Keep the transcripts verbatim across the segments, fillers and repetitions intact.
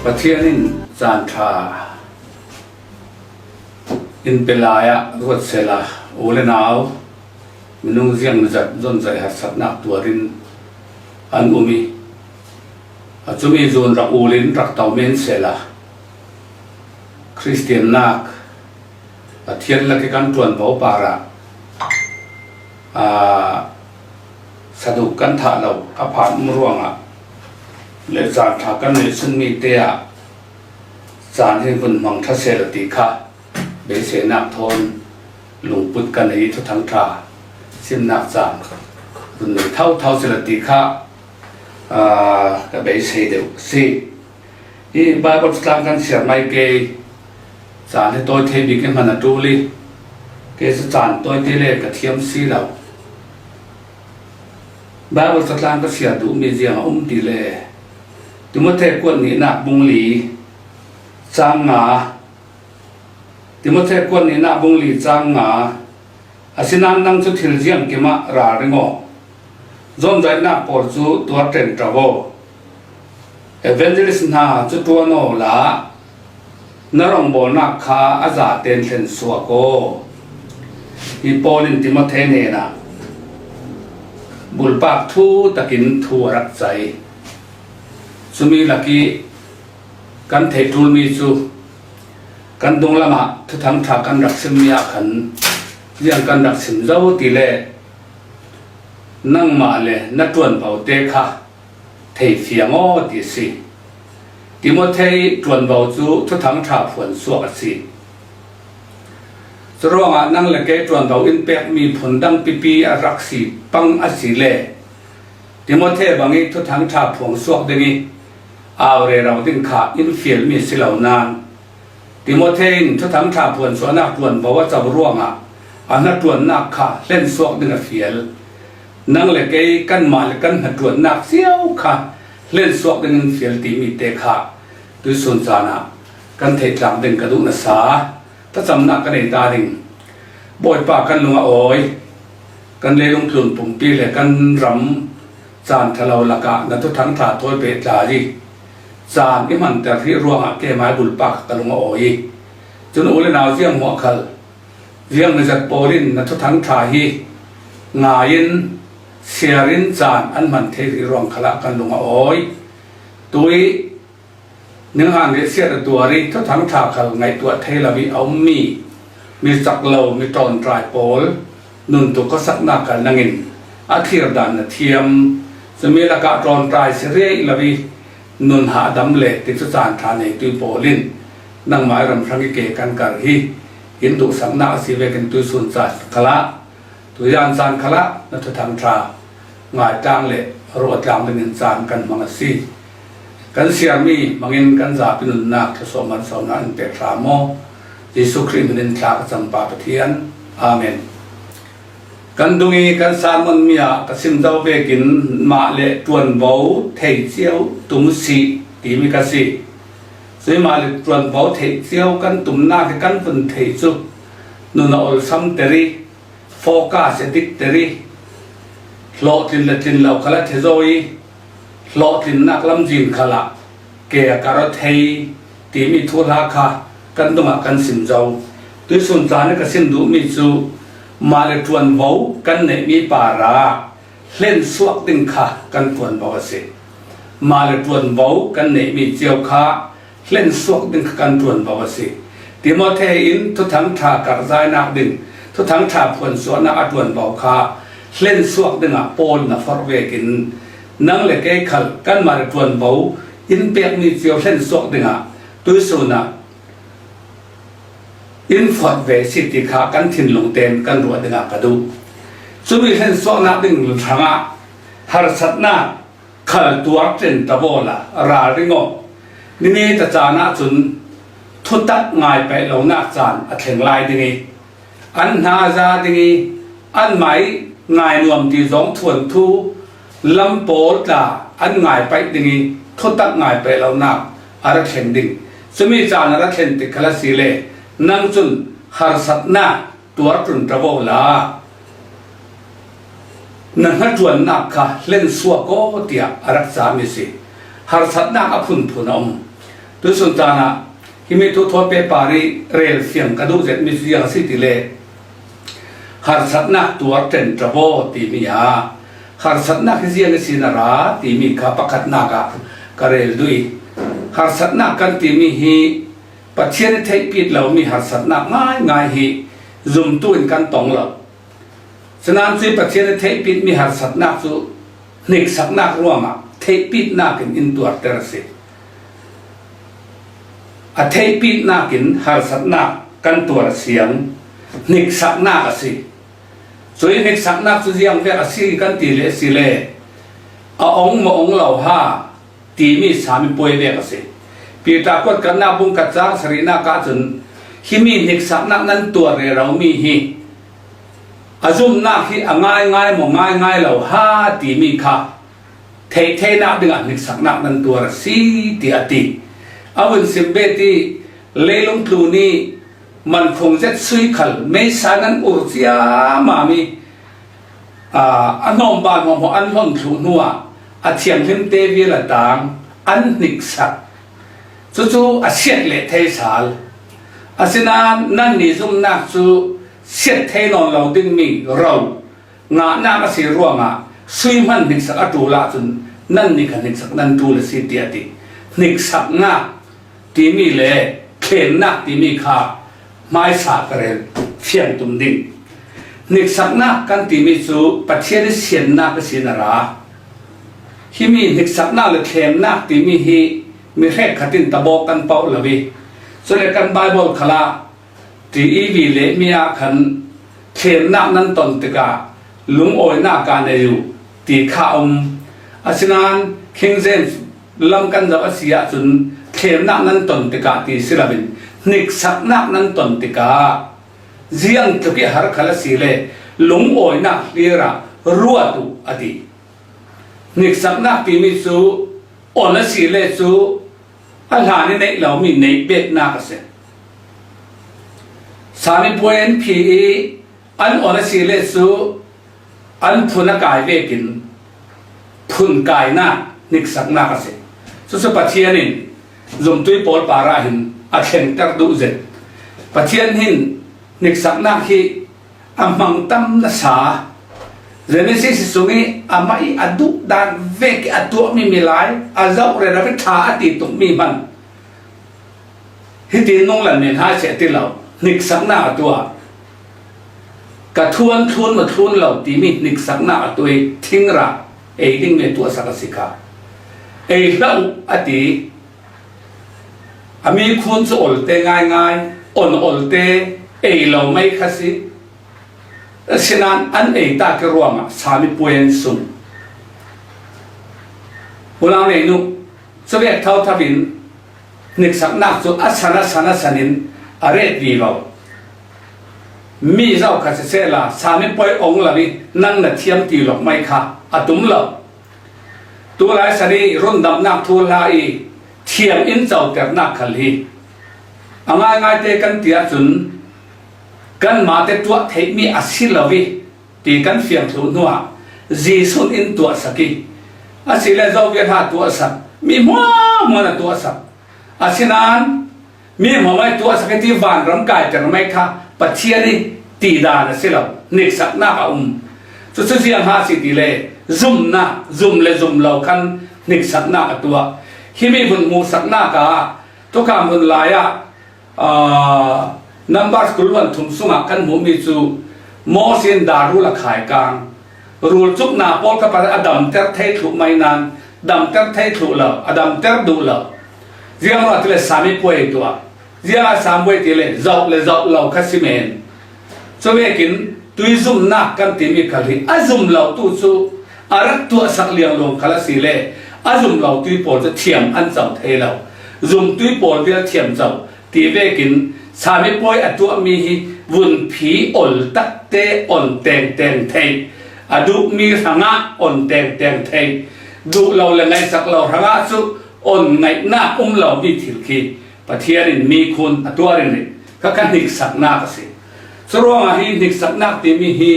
Pathian in caan ṭha in pe lai-ah ruat sela, u le nau, minung ziang mizat zonzai harsatnak tuarin an um i, a cumi zun rak ulin rak to men sela, Khristiannak Pathian lak i kan ṭuanvo parah, aa, saduk kan thah lo a phan um ruangah le caan ṭha kan neih sun mite ah caan hi vun hmang ṭha sela ti kha beiseinak thawn lungput ka nei i, Thuthang ṭha simnak caan vun nei thauthau sela ti kha, aa, ka beisei deuh si. Hi Bible tlang kan siar mai kei, caan hi tawi thei bik i hman a ṭul i, kei cu caan tawi te le ka thiam si lo. Bible tlang ka siar duhmi ziang a um ti le, Timote kuat nihnak bung li cang nga, Timote kuat nihnak bung li cang nga, asinain nang cu thil ziang kimah ralring aw. Zonzaihnak pawl cu tuar ṭenṭo aw. Evangelist hna cu ṭuan aw la, na rawngbawlnak kha a zaten thlen suak aw. Hi Paul in Timote hnenah bulpak thu takin thu a rak cai. Cumi lak i kan theih ṭulmi cu kan dunglam ah Thuthang ṭha kan rak simmi ah khan ziang kan rak sim zo ti le, nangmah le na ṭuanvo te kha thei fiang aw ti a si. Timote ṭuanvo cu Thuthang ṭha phuan suak a si. Curuangah nang le kei ṭuanvo in pekmi phundang pipi a rak si pang a si le, Timote bang i Thuthang ṭha phuang suak ding i au rero ding kha in fialmi a si lo nain, Timote in Thuthang ṭha phuan suahnak ṭuanvo a co ruangah a hnaṭuannak kha hlen suak ding a fial. Nang le kei kanmah le kan hnaṭuannak cio kha hlen suak ding in fial timi te kha tuisun caan ah kan theih tlang ding ka duh nasa. Thlacamnak ka nei ta ding. Bawipa, kan lung a awi. Kan leilung tlun pumpi le kan ram caan ṭhalo lakah na Thuthang ṭha thawi pehtlai i caan i hmanter hrih ruangah keimah i bulpak ka lung a awi i, cun u le nau ziang hmuah khal, ziang mizat pawl in na Thuthang ṭha hi ngai in, siar in caan an hman thei hrih ruang khalah kan lung a awi. Tui Ninghan riahsiat a tuar i Thuthang ṭha khal ngaihtuah thei lo i a ummi mi cak lo, mi ṭawnṭai pawl nun tuk khuasaknak kal nangin a thlir dan na thiam. Cumi lakah ṭawnṭai si riai lo i nun hahdam le tikcu caan ṭha neitu pawl in nangmah i ram hrang i ke kan kar hi in duhsaknak a si vekin tuisun caan khalah, tuizan caan khalah na Thuthang ṭha ngaitlang le ruahtlang dingin caan kan hmang a si. Kan siarmi hmangin kan zapi nunnak thluasuah malsawmnak in pek hram aw. Jesuh Khrih hminin thla ka cam Pa Pathian. Amen. Kan dung i kan sermon mi ah ka sim zo vekin mah le ṭuanvo thei cio tum si timi ka si. Cui mah le ṭuanvo thei cio kan tumnak i kan vun thei cu nun a olsamter i, focus a dikter i, hlawhtlin le tlin lo khal a thezaw i, hlawhtlinnak lamzin khalah ke a kar aw thei timi thuhla kha kan dungah kan sim zo. Tuisun caan i ka sim duhmi cu mah le ṭuanvo kan neihmi parah hlen suak ding kha kan ṭuanvo a si. Mah le ṭuanvo kan neihmi cio kha hlen suak ding kha kan ṭuanvo a si. Timote in Thuthang ṭha karhzainak ding, Thuthang ṭha phuansuahnak a ṭuanvo kha hlen suak dingah Paul na forh vekin nang le kei khal kanmah le ṭuanvo in pekmi cio hlen suak dingah tuisun ah in forh ve si ti kha kan thinlung tein kan ruah dingah ka duh. Cumi hlen suaknak ding hrangah harsatnak khal tuar ṭenṭo awla ralring aw. Nini ta caan ahcun thutak ngai paih lonak caan a thleng lai ding i, an hna a za ding i, anmah i ngai nuam ti zong thuanthu lam pawl tla an ngai paih ding i, thutak ngai paih lonak a ra thleng ding. Cumi caan a ra thlen tik khal a si le nang cun harsatnak tuar ṭenṭo awla na hnaṭuannak kha hlen suak aw tiah a rak cami a si. Harsatnak a phunphun a um. Tusun caan ah himi thu thawi pehpar ih rel fiang ka duh zetmi cu ziang a si ti le, harsatnak tuar ṭenṭo aw timi a, harsatnak hi ziang ihsin a ra timi kha pakhatnak ah ka rel duh ih, harsatnak kan timi hi Pathian ih theihpit lomi harsatnak ngaingai hi zumtu in kan tong lo. Sinain cuih Pathian ih theihpitmi harsatnak cu hniksaknak ruangah theihpitnak in in tuarter a si. A theihpitnak in harsatnak kan tuar a siang hniksaknak a si. Cuih hniksaknak cu ziang vek a si kan ti le a si le, a ong maw ong lo ha timi Sami puai vek a si. Peter kuat khatnak bung khat cang sarihnak ahcun himi hniksaknak nan tuar reromi hi a zumnak hi a ngaingai maw ngaingai lo ha timi kha theihtheinak dingah hniksaknak nan tuar a si, tiah a ti. A vun sim bet ih leilung tlun ih mankhung zet sui khal meisa nan ur ciamam ih, aa, a hnawmban hmuahhmuah an hlon thluh hnuah a thianghlimte vial a tang an hniksak. Cucu a siat leh thei sal. Asinain nannih zumnak cu siat thei nawn lo dingmi ro ngahnak a si ruangah sui hman hniksak a ṭul ahcun nannih kha hniksak nan ṭul a si, tiah a ti. Hniksaknak timi le thlennak timi kha hmaisa ka rel fiang tum ding. Hniksaknak kan timi cu Pathian ih siannak ihsin a ra. Himi hniksaknak le thlennak timi hi mi hrekkhat in tabawk kan pauh lo ih, cule kan Baibal khalah T E V le mi ah khan thlennak nan ton tikah lungawinak kaa nei uh ti kha a um. Asinain King James lam kan zoh a si ahcun thlennak nan ton tikah ti si loin hniksaknak nan ton tikah ziang tluk ih har khal a si le lungawinak hlir ah ruat uh a ti. Hniksaknak timi cu on a si le cu a hlan ih neih lomi neih betnak a si. Sami puai an phi ih an on a si le cu an phun a kai vekin phun kainak hniksaknak a si. Cucu Pathian in zumtui pawl parah hin a thlengter duh zet. Pathian hin hniksaknak hi a hmang tam nasa. Genesis sungih amah ih a duhdan vek ih a tuahmi milai a zoh rero ih ṭha a ti tukmi hman hitin nunglan men hai seh ti lo. Hniksaknak a tuah. Ka thuan thlun maw thlun lo timi hniksaknak a tuah ih thingrang ei dingmi a tuahsak a si kha. Ei hlah uh a ti. A mikhun cu olte ngaingai, on olte ei lo mai kha si. Asinain an ei tak ih ruangah Sami puai an sung. Unau Neinu, cuvek thotho in hniksaknak cu a san, a san, a san in a ret vivo. Mi zoh kha sisehla Sami puai ong lo ih nang na thiam ti lawk mai kha a tum lo. Tulai san ih rundamnak thuhla ih thiam in coternak khal hi a ngaingaite kan ti ahcun kanmahte tuah theihmi a si lo ih ti kan fiang thluh hnuah Jesuh in tuahsak ih, a si le zo vial ha tuahsak, mi hmuahhmuah a tuahsak. Asinain mi hmuahhmuah ih tuahsak ih ti vanram kaiter mai kha Pathian ih tidan a si lo, hniksaknak a um. Cucu ziang ha si ti le zumnak, zum le zum lo khan hniksaknak a tuah. Himi vun hmuhsaknak ah, thukam hun lai ah, aa, Numbers kul hluan thum sungah kan hmuhmi cu Moses in dar rul a khaikang. Rul cukna pawl kha a damter thei thluh mai nain damter thei thluh lo, a damter duh lo. Ziangruangah ti le Sami puai tuah. Ziangah Sami puai ti le zoh le zoh lo kha si men. Cuvekin tuizumnak kan timi khal hi a zum lo tu cu a rak tuahsak liangluang khal a si le a zum lo tui pawl cu thiam an co thei lo. Zumtui pawl vial thiam co. Ti vekin Sami puai a tuahmi hi vunphi ol takte on tengteng thei, a duhmi hrangah on tengteng thei, duh lo le ngaihsak lo hrangah cu on ngaihnak um lomi thil khi Pathian in mikhun a tuah ringring kha kan hniksaknak a si. Curuangah hi hniksaknak timi hi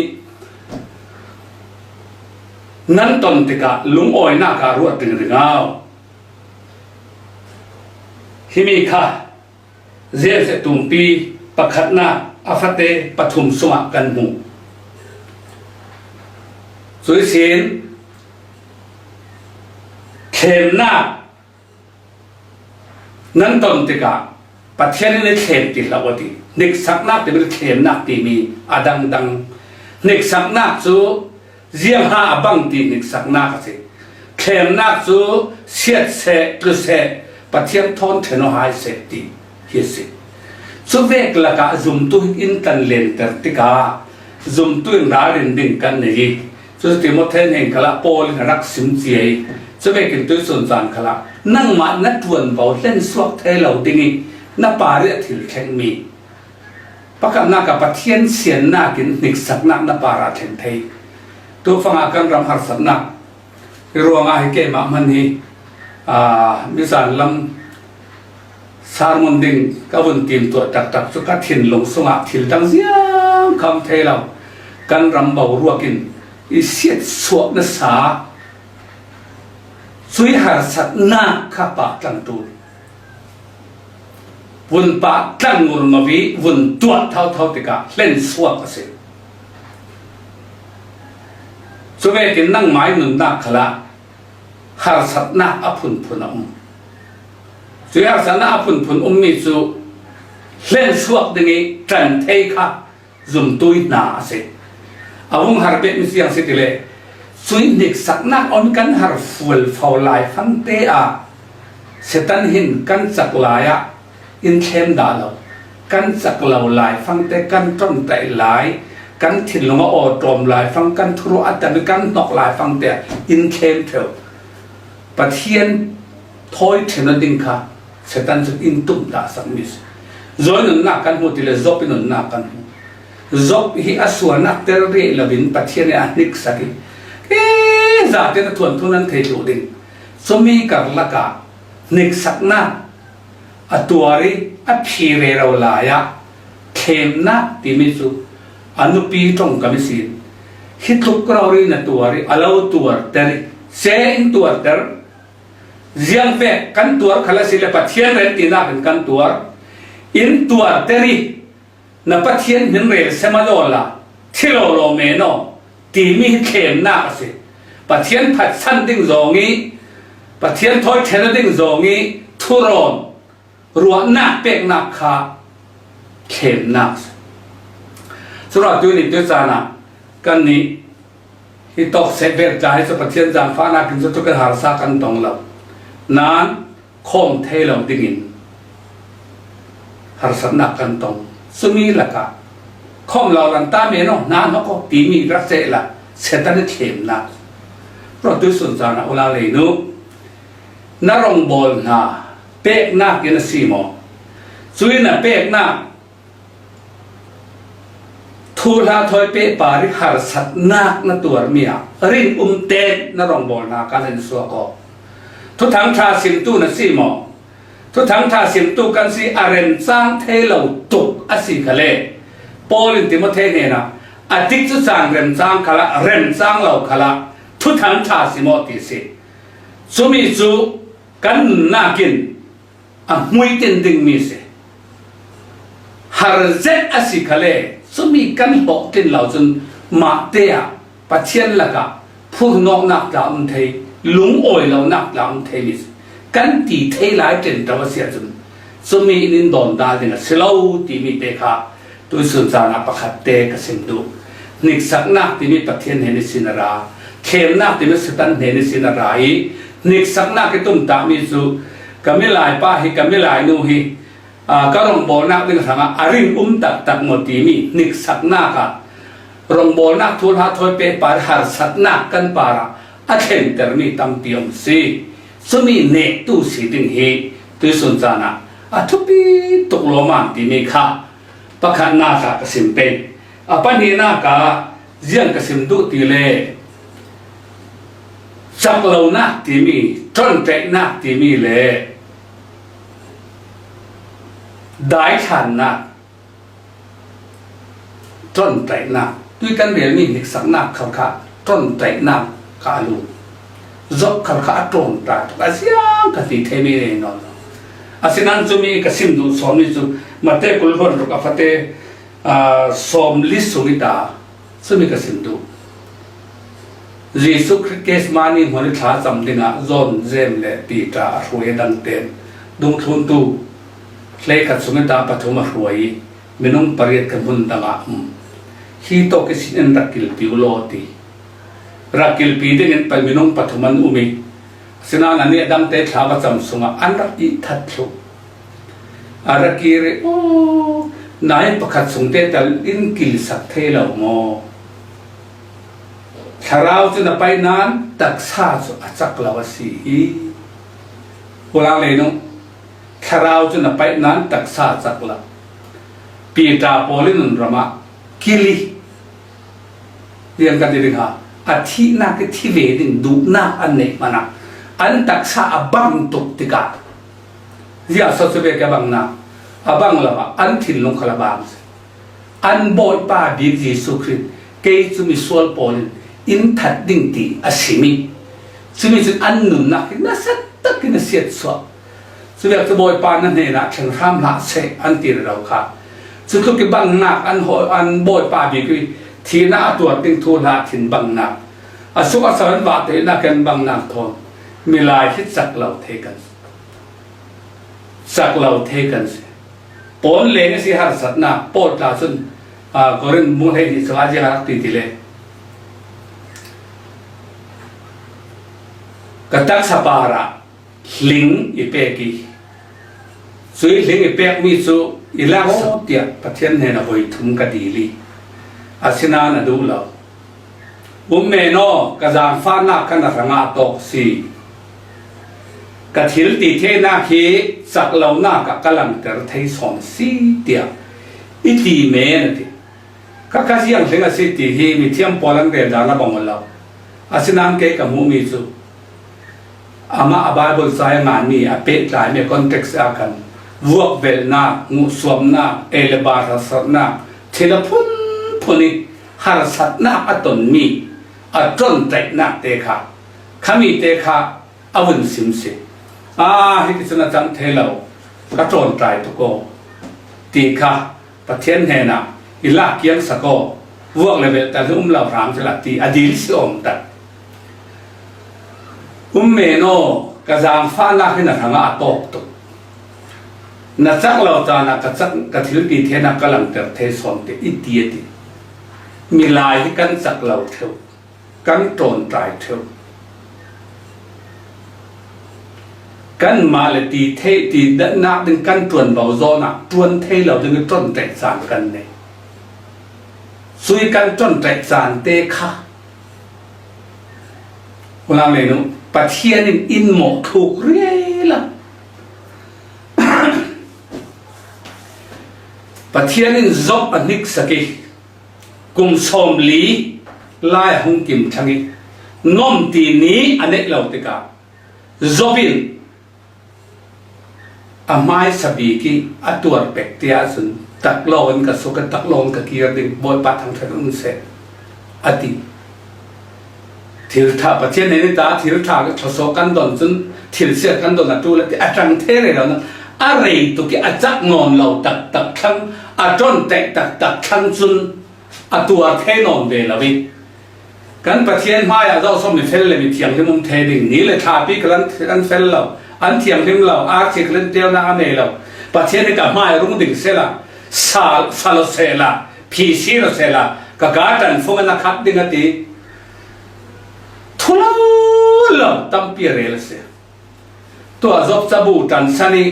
nan ton tikah lungawinak ah ruat ringring au. Himi kha ziangsiah tumpi pakhatna a fate pathum sungah kan hmu. Cuisin thlemnak nan ton tikah Pathian in i thlem ti hlah aw ti. Hniksaknak timi le thlemnak timi a dangdang. Hniksaknak cu ziangha a bang ti hniksaknak a si. Thlemnak cu siat seh, tlu seh, Pathian thawn ṭhen aw hai seh ti hi a si. Cuvek lakah zumtu in kan lenter tikah zumtu in ralrin ding kan nei i, cu Timote hnen khalah Paul in a rak sim cia i, cuvekin tuisun caan khalah nangmah na ṭuanvo hlensuak thei lo ding i na parih a thil thlengmi pakhatnak ah Pathian siannak in hniksaknak na parah thleng thei. Tufangah kan ram harsatnak hi ruangah hi keimah hman hi, aa, mizan lam sermon ding ka vun timtuah taktak cu ka thinlung sungah thil dang ziang kha um thei lo. Kan ram boruak in i siatsuah nasa, cui harsatnak kha pah tlang ṭul. Vun pah tlang ngurngau i vun tuah thotho tikah hlensuak a si. Cuvekin nangmah i nunnak khalah harsatnak a phunphun a um. Cui harsatnak a phunphun ummi cu hlensuak ding i ṭan thei kha zumtu i hna a si. A vung har pekmi ziang si ti le, cui hniksaknak on kan har fualfo lai fangte ah Satan hin kan cak lai ah in thlem dah lo. Kan cak lo lai fangte, kan ṭonṭaih lai, kan thinlung a awṭawm lai fang, kan thuruah a tam i kan hnok lai fangte ah in thlem ṭheu. Pathian thawi ṭhen aw ding kha Satan cu in tum dah sakmi si. Zo i nunnak kan hmu ti le Job i nunnak kan hmu. Job hi a sualnak tel rih lo in Pathian in a hniksak i, e, zate na thuanthu nan thei thluh ding. Cumi karlak ah hniksaknak a tuar i a phi rero lai ah thlemnak timi cu a nupi ṭongkam ihsin hi tluk rori na tuar i a lo tuarter i, se in tuarter. Ziangvek kan tuar khal a si le Pathian rel tinak in kan tuar. In tuarter i na Pathian hmin rel sem a dawl a thi lawlaw men aw timi hi thlemnak a si. Pathian phatsan ding zawng i Pathian thawi ṭhen aw ding zawng i thurawm ruahnak peknak kha thlemnak a si. Curuangah tuihni tuicaan ah kannih hi tawk seh vel tla hi cu Pathian zaangfahnak in cu tu kan harsa kan tong lo. Nan khawm thei lo dingin harsatnak kan tong. Cumi lakah khawm lo lanta men aw, hna hnok aw timi rak ceh la Satan i thlemnak. Ruah tuihsun caan ah ula leinu na rongbawl hna peknak in a si maw? Cui na peknak thuhla thawi pehpar i harsatnak na tuarmi ah rinum tein na rongbawl hna kan in suak aw. Thuthang ṭha simtu na si maw? Thuthang ṭha simtu kan si a remcang thei lo tuk a si khale Paul in Timote hnenah a tikcu caan remcang khalah remcang lo khalah thuthang ṭha sim aw ti si. Cumi cu kan nunnak in a hmuitin dingmi si. Har zet a si khale cumi kan hlawhtlin lo cun mahte ah Pathian lakah phurhnawknak tla um thei, lungawi lonak tla um theimi si. Kan ti thei lai ṭenṭo a si ahcun cumi in in dawn dal ding a si lo timi te kha tuihsun caan ah pakhat te ka sim duh. Hniksaknak timi Pathian hnen ihsin a ra, thlemnak timi Satan hnen ihsin a ra i hniksaknak i tumtahmi cu ka milai pa hi, ka milai nu hi, aa, ka rongbawlnak ding hrangah a rinum taktak maw timi hniksaknak ah rongbawlnak thuhla thawi pehpar harsatnak kan parah a thlentermi tampi a um si. Cumi nehtu si ding hi tuihsun caan ah a thupi tuk lawmam timi kha pakhatnak ah ka sim pei. A pahnihnak ah ziang ka sim duh ti le cak lonak timi, ṭonṭaihnak timi le daithlannak, ṭonṭaihnak, tui kan relmi hniksaknak khal kha ṭonṭaihnak kha a lu. Job khal kha a ṭawngṭai tuk a ziang ka ti theimi rei nawn lo. Asinan cumi ka sim duh sawm ni cu Mate kul hluan ruk a fate, aa, sawm li sung i ta, cumi ka sim duh. Jesuh Khrih Gethsemane hmun i thla cam dingah John, James le Peter a hruai a dangte in dungthluntu hleikhat sung i ta pathum a hruai i minung pariat kha hmun dangah um. Hi tawk ihsin in rak kilpi u law ti. Rak kilpi dingin pa minung pathum an um i, asinain anih a dangte thla va cam sungah an rak ihthat thluh. A rak kir i, "Aw, nai pakhat sungte tal in kilsak thei lo maw? Thlarau cu na paih nain taksa cu a cak lo a si hi." Ulang lei nung, Thlarau cu na paih nain taksa a cak lo. Peter pawl in nun ramah kil i, rian kan ti ding ha, a thihnak i thi ve ding duhnak an neih hmanah an taksa a bang tuk tikah, ziah so cu ve ka bangnak a bang lo ah an thinlung khal a bang si. An Bawipa bik Jesuh Khrih, "Kei cu misual pawl in in that ding," ti a sim i, cumi cun an nunnak hi nasa takin a siatsuah. Cuvek cu Bawipa na hnenah thleng hram hlah seh an ti rero kha. Cutluk i bangnak an hawi, an Bawipa bik i thihnak a tuar ding thu hla thin bangnak, a suk a sal an vah teinak an bangnak thawn milai hi cak lo thei kan, cak lo thei kan si. Paul leng a si harsatnak, Paul tla cun, aa, Korin bung hleihnih sungah ziang a rak ti ti le, "Ka taksa parah hling i pek i, cui hling i pekmi cu i lak so tiah Pathian hnenah voi thum ka dil i, asinain a duh lo. Um men aw, ka zaangfahnak kha na hrangah a tawk si. Ka thil ti theinak hi cak lonak ah ka langter thei sawn si," tiah i ti men a ti. Kha kha ziang hling a si ti hi mithiam pawl an rel dan a bang lo. Asinain kei ka hmuhmi cu amah a Bible ca i nganmi a pehtlaimi context ah khan vuakvelhnak, nguhsuamnak, ei le ba harsatnak, thil a phunphun i harsatnak a tonmi a ṭonṭaihnak te kha, khami te kha a vun sim si. Aa, hiti cun a cang thei lo, ka ṭawnṭai tuk aw, ti kha Pathian hnenah i lak kiangsak aw, vuak le velh tal hi um lo hram sila ti a dil si awm tak. Um men aw, ka zaangfahnak hi na hrangah a tawk tuk. Na cak lo caan ah ka cak, ka thil ti theinak ka langter thei sawn te i ti a ti. Milai hi kan cak lo theuh, kan ṭawnṭai theuh. Kanmah le ti thei, ti nak ding kan ṭuanvo zawn ah ṭuan thei lo ding i ṭawnṭaih caan kan nei. Cui kan ṭawnṭaih caan te kha, Ulang lei nu, Pathian in in mawh thluk riai lo. Pathian in Job a hniksak i, kum sawmli lai a hung kim thlang i, nomti ni a neih lo tikah Job in a hmaisa bik i a tuar pek tiah cun, "Taklawng in ka suk, taklawng in ka kir ding, Bawipa thangṭhat un seh," a ti. Thil ṭha, Pathian he ni ta thil ṭha ka thluachuah kan don cun, thil siat kan don a ṭul a ti, a ṭang thei rero nain a rei tuk i a cak nawn lo taktak thlang, a ṭawnṭaih taktak thlang cun a tuar thei nawn ve lo i, kan Pathian hmaiah zoh sawm mi fel le mi thianghlim um thei ding, ni le thlapi kal an, an fel lo, an thianghlim lo, archik lentelnak a nei lo. Pathian hi ka hmai rung ding sehla, sa, sa lo sehla, phisi lo sehla, ka ka ṭan fung in a khat ding a ti. Thu lo lo tampi a rel a si. Tuah Job cabu ṭansan i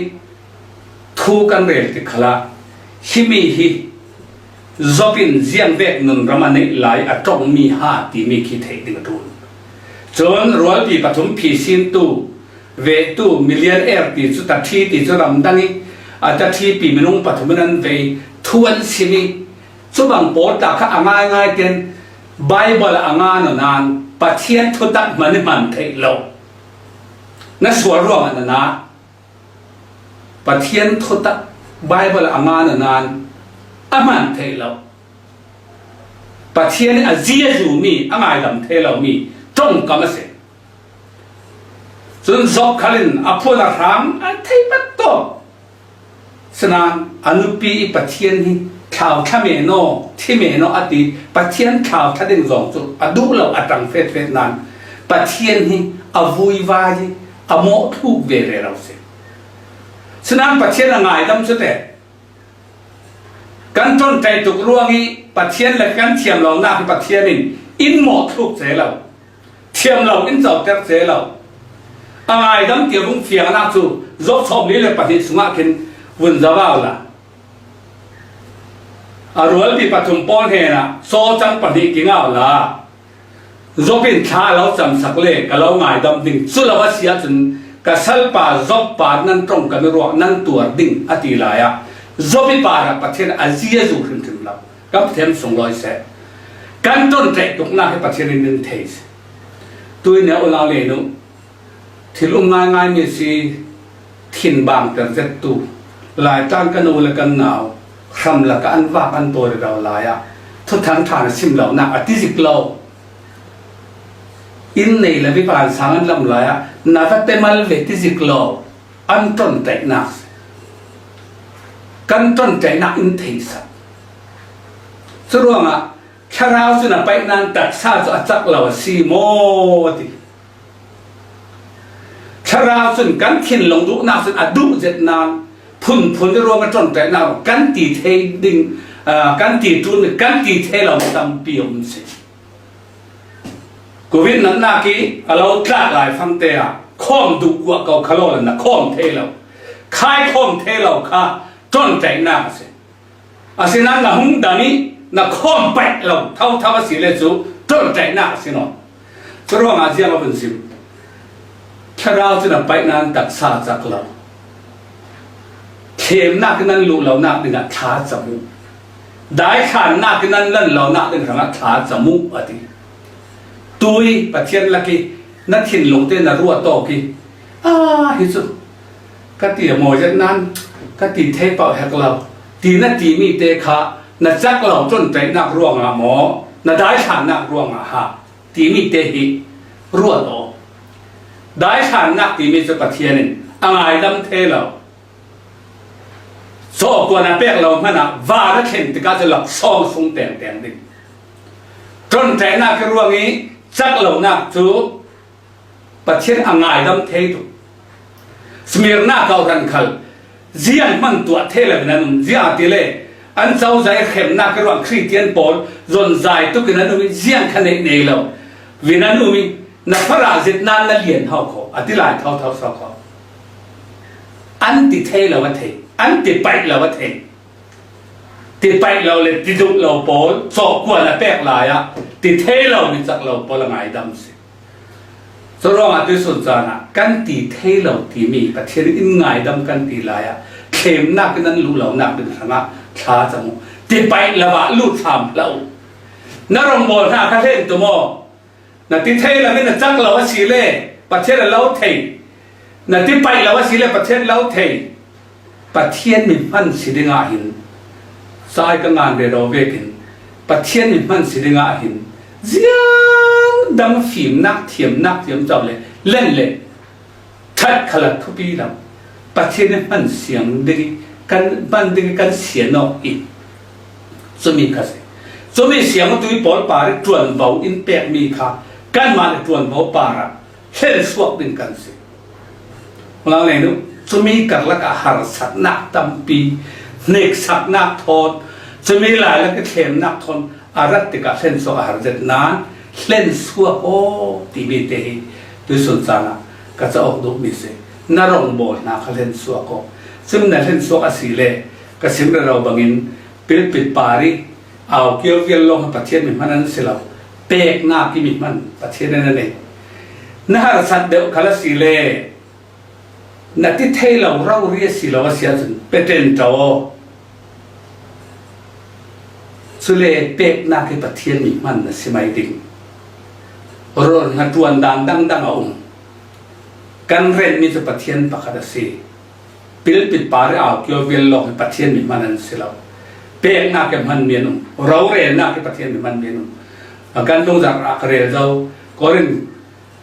thu kan rel tik khalah, himi hi Job in ziangvek nunram a neih lai a ṭongmi ha timi khi theih ding a ṭul. Cun rualpi pathum phisintu, vehtu, millionaire ti cu, taṭhi ti cu ramdang i a taṭhipi minung pathum in an vei, thu an sim i, cubang pawl tla kha a ngaingai tein Baibal a ngan nain Pathian thutak hman i hman theih lo. Na sual ruangah na na. Pathian thutak Baibal a ngan nain a hman theih lo. Pathian in a ziazumi, a ngaidam thei lomi ṭongkam a si. Cun Job khal in a phuan a hrang a thei pat tawk. Sinain a nupi i Pathian hi thlauthla men aw, thi men aw a ti, Pathian thlauthla ding zawng cu a duh lo a ṭang fetfet nain Pathian hi a vuivai i a mawhthluk ve rero si. Sinain Pathian a ngaidam cu te kan ṭonṭaih tuk ruang i Pathian le kan thiam lonak hi Pathian in in mawhthluk ce lo, thiam lo in coter ce lo. A ngaidam tia vung fiangnak cu Job sawmli le pahnih sungah khin vun zoh u la, a rualpi pathum pawl hnenah cawcang pahnih kingau la, Job in thla a lo camsak le ka lo ngaidam ding cu lo a si ahcun ka salpa Job par nan ṭong ka mi ruak nan tuar ding a ti lai ah Job i parah Pathian a ziazu hrimhrim lo. Kan Pathian sunglawi seh. Kan ṭonṭaih tuknak hi Pathian in in thei si. Tuin a ulang le nu thil um ngaingai mi si, thinbang ter zettu, Laitlang kan u le kan nau hram lakah an vak an tawi rero lai ah thuthang ṭhan a sim lonak a ti zik lo. Inn nei le vipansang an lam lai ah na va pe mal ve ti zik lo. An ṭonṭaihnak si. Kan ṭonṭaihnak in theisak. Curuangah Thlarau cun a paih nain taksa cu a cak lo a si maw a ti. Thlarau cun kan thinlung duhnak cun a duh zet nain phunphun i ruang a ṭonṭaihnak kan ti thei ding, aa, kan ti ṭul, kan ti thei lo tampi a um si. Covid natnak i a lo tlak lai fangte ah khawm duh kuah ko kha lo le na khawm thei lo, khai khawm thei lo kha ṭonṭaihnak a si. Asinain na hung dam i na khawm paih lo thotho a si le cu ṭonṭaihnak a si nawn. Curuangah ziang a vun sim. Thlarau cun a paih nain taksa cak lo. Thlemnak in nan luh lonak dingah thla cam u. Daithlannak in nan lan lonak ding hrangah thla cam u a ti. Tui Pathian lak i na thinlung te na ruat awk i, "Aa, hi cu ka ti a mawi zet nain ka ti thei paoh hek lo," ti na timi te kha na cak lo ṭonṭaihnak ruangah maw, na daithlannak ruangah ha timi te hi ruat aw. Daithlannak timi cu Pathian in a ngaidam thei lo. Cawhkuan a pek lo hmanh ah van a thlen tikah cu laksawng a sung tengteng ding. Ṭonṭaihnak i ruang i cak lonak cu Pathian a ngaidam thei tuk. Smirna kawhhran khal ziang hman tuah thei lo in an um. Ziangahtile an cozah i hremnak i ruang Khristian pawl zonzai tuk in an um i ziang kha neih nei lo vin an um i, na farah zet nain na lian hau kho, a ti lai thotho so kho. An ti thei lo a thei, an ti paih lo a thei. Ti paih lo le ti duh lo pawl cawhkuan a pek lai ah ti thei lo mi cak lo pawl a ngaidam si. Curuangah tuisun caan ah kan ti thei lo timi Pathian in ngaidam kan ti lai ah thlemnak in nan luh lonak ding hrangah thla cam u. Ti paih lo ah luh thlam hlah u. Na rongbawl hna kha hlen tu maw? Na ti thei lo in na cak lo a si le Pathian a lo thei. Na ti paih lo a si le Pathian lo thei. Pathian mi hman si dingah hin, sai ka ngan rero vekin Pathian mi hman si dingah hin ziang dang fimnak, thiamnak, thiam co le len le that khalat thupi lo. Pathian i hman siang ding i kan hman ding i kan sian awk i cumi kha si. Cumi siangtu i pawl par i ṭuanvo in pekmi kha kanmah le ṭuanvo parah hlensuak ding kan si. Malai nu, cumi karlak ah harsatnak tampi, hneksaknak thawn, cumi lailak i thlemnak thawn a rat tikah hlensuak a har zet nain hlensuak aw timi te hi tuisun caan ah ka cauk duhmi si. Na rongbawl hna kha hlensuak aw. Cumi na hlensuak a si le ka sim rero bangin pilpit par i au kio vial lawng Pathian mi hman an si lo. Peknak i mi hman Pathian an a nei. Na harsat deuh khal a si le na ti thei lo rori a si lo a si ahcun pe ṭen ṭo aw. Cule peknak hi Pathian mi hman na si mai ding. Rawl hna ṭuan dan dangdang a um. Kan renmi cu Pathian pakhat a si. Pilpit par i au kio vial lawng hi Pathian mi hman an si lo. Peknak hi hmanmi an um. Rorelnak hi Pathian mi hmanmi an um. A kan lungzar ah ka rel zo. Korin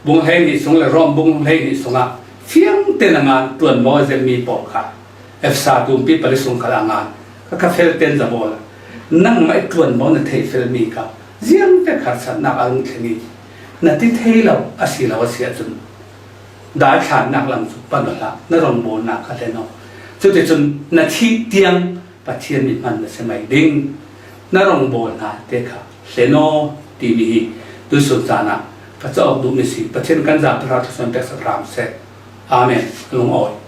bung hleihnih sung le Rom bung hleihnih sungah fiang te nangan ṭuanvo a zemmi pawl kha Efesa tumpi pali sung kal angan ka ka fel ten zabawl a, nangmah i tuan maw na thei fel mi ka ziang vek harsatnak a rung thlen i, na ti thei lo a si lo a si ahcun, daithlannak lam cu pan aw hlah, na rongbawlnak ka hlen aw. Cuticun na thih tiang Pathian mi hman na si mai ding. Na rongbawl hna te kha hlen aw timi hi tuisun caan ah ka cauk duhmi si. Pathian kan zapi hra thluasuan pek sak hram seh. Amen. Lungawi.